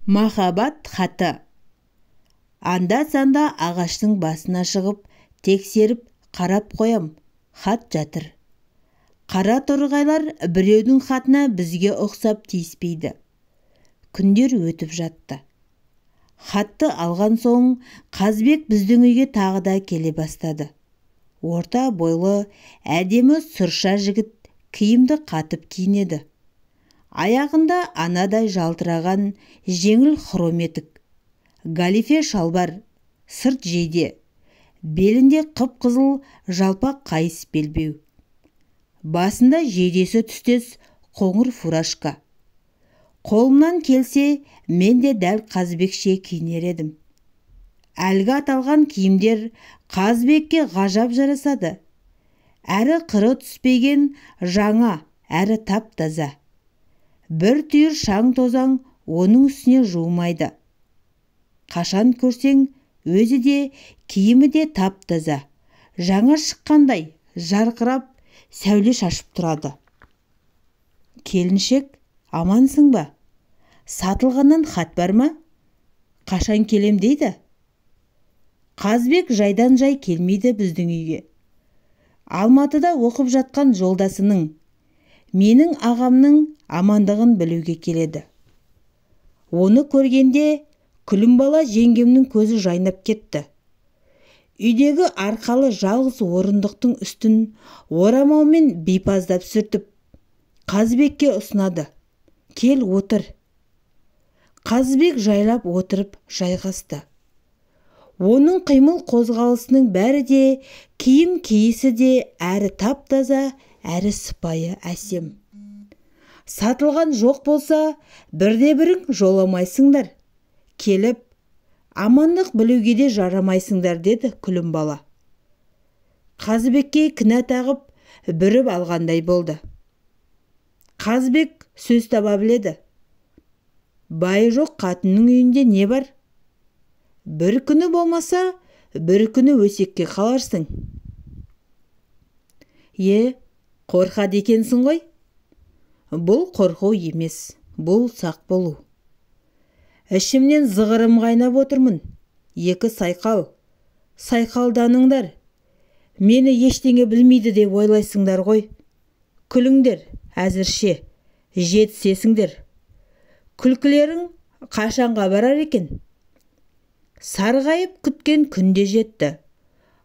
Махаббат хаты. Анда-санда ағаштың басына шығып, тексеріп қарап қоям, хат жатыр. Қара торғайлар біреудің хатына бізге ұқсап тиіспейді. Күндер өтіп жатты. Хатты алған соң Қазбек біздің үйге тағы да келе бастады. Орта бойлы, әдемі сұрша жігіт киімді қатып киінеді. Аяғында анадай жалтыраған жеңіл хром етік, галифе шалбар, сырт жейде, белінде қып-қызыл жалпақ қайыс белбеу. Басында жейдесі түстес қоңыр фуражка. Қолымнан келсе, мен де дәл Қазбекше киінер едім. Әлгі аталған киімдер Қазбекке ғажап жарасады. Әрі қыры түспеген жаңа, әрі тап-таза. Бір түйір шаң тозаң оның үстіне жуымайды. Қашан көрсең, өзі де, киімі де тап-таза. Жаңа шыққандай жарқырап, сәуле шашып тұрады. Келіншек, амансың ба? Сатылғаннан хат бар ма? Қашан келем дейді? Қазбек жайдан-жай келмейді біздің үйге. Алматыда оқып жатқан жолдасының, менің ағамның амандығын білуге келеді. Оны көргенде Күлімбала жеңгемнің көзі жайнап кетті. Үйдегі арқалы жалғыз орындықтың үстін орамалмен бейпаздап сүртіп, Қазбекке ұсынады. Кел отыр. Қазбек жайлап отырып жайғасты. Оның қимыл қозғалысының бәрі де, киім киісі де әрі тап-таза, әрі сыпайы әсем. Сатылған жоқ болса, бірде-бірің жоламайсыңдар. Келіп, амандық білуге де жарамайсыңдар, деді Күлімбала. Қазбекке кінә тағып, бүріп алғандай болды. Қазбек сөз таба біледі. Байы жоқ қатынның үйінде не бар? Бір күні болмаса, бір күні өсекке қаларсың. Е, қорқады екенсің ғой? Бұл қорқу емес, бұл сақ болу. Ішімнен зығырым қайнап отырмын. Екі сайқал, сайқалданыңдар. Мені ештеңе білмейді деп ойлайсыңдар ғой. Күліңдер, әзірше, жетісесіңдер. Күлкілерің қашанға барар екен? Сарғайып күткен күнде жетті.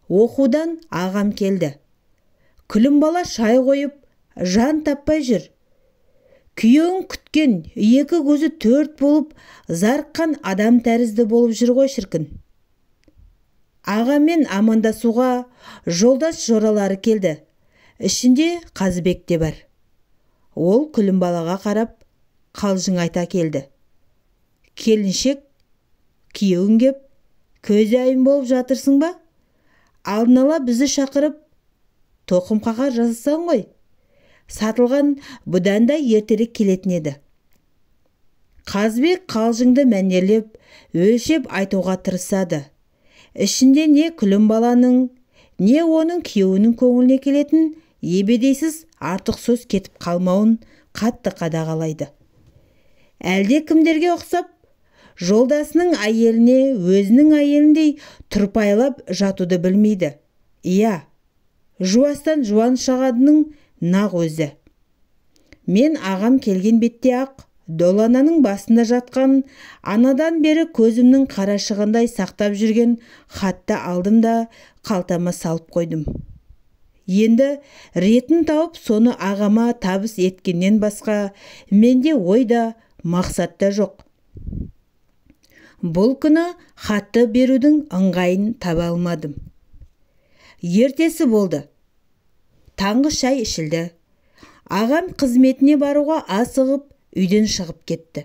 Оқудан ағам келді. Күлімбала шай қойып, жан таппай жүр. Күйеуін күткен, екі көзі төрт болып, зарыққан адам тәрізді болып жүр ғой шіркін. Ағамен амандасуға жолдас жоралары келді. Ішінде Қазбек те бар. Ол Күлімбалаға қарап, қалжың айта келді. Келіншек, күйеуің кеп, көзі айым болып жатырсың ба? Алдын ала бізді шақырып, тоқым қағар жасасаң ғой. Сатылған бұдан да ертерек келетін еді. Қазбек қалжыңды мәнерлеп, өлшеп айтуға тырысады. Ішінде не Күлімбаланың, не оның күйеуінің көңіліне келетін ебедейсіз артық сөз кетіп қалмауын қатты қадағалайды. Әлде кімдерге ұқсап, жолдасының әйеліне өзінің әйеліндей тұрпайылап жатуды білмейді. Иә, жуастан жуан шағадының нақ өзі. Мен ағам келген бетте ақ, долананың басында жатқан анадан бері көзімнің қарашығындай сақтап жүрген хатты алдым да қалтама салып қойдым. Енді ретін тауып соны ағама табыс еткеннен басқа менде ой да мақсат та жоқ. Бұл күні хатты берудің ыңғайын таба алмадым. Ертесі болды. Таңғы шай ішілді. Ағам қызметіне баруға асығып үйден шығып кетті.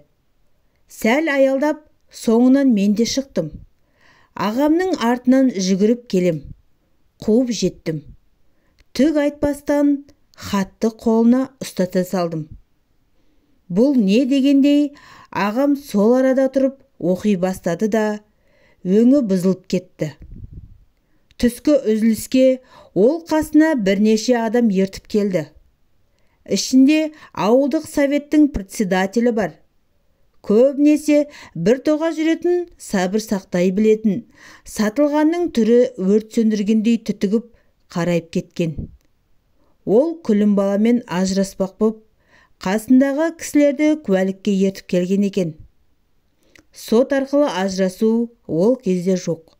Сәл аялдап, соңынан мен де шықтым. Ағамның артынан жүгіріп келем. Қуып жеттім. Түк айтпастан хатты қолына ұстата салдым. Бұл не дегендей, ағам сол арада тұрып оқи бастады да, өңі бұзылып кетті. Түскі үзіліске ол қасына бірнеше адам ертіп келді. Ішінде ауылдық советтің председателі бар. Көбінесе бір тоға жүретін, сабыр сақтай білетін Сатылғанның түрі өрт сөндіргендей түтігіп, қарайып кеткен. Ол Күлім баламен ажыраспақ боп, қасындағы кісілерді куәлікке ертіп келген екен. Сот арқылы ажырасу ол кезде жоқ.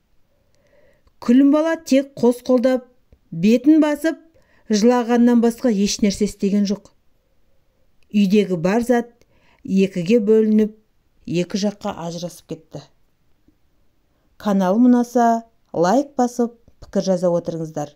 Күлім бала тек қос қолдап, бетін басып, жылағаннан басқа еш нәрсе істеген жоқ. Үйдегі бар зат екіге бөлініп, екі жаққа ажырасып кетті. Каналым ұнаса, лайк басып, пікір жаза отырыңыздар.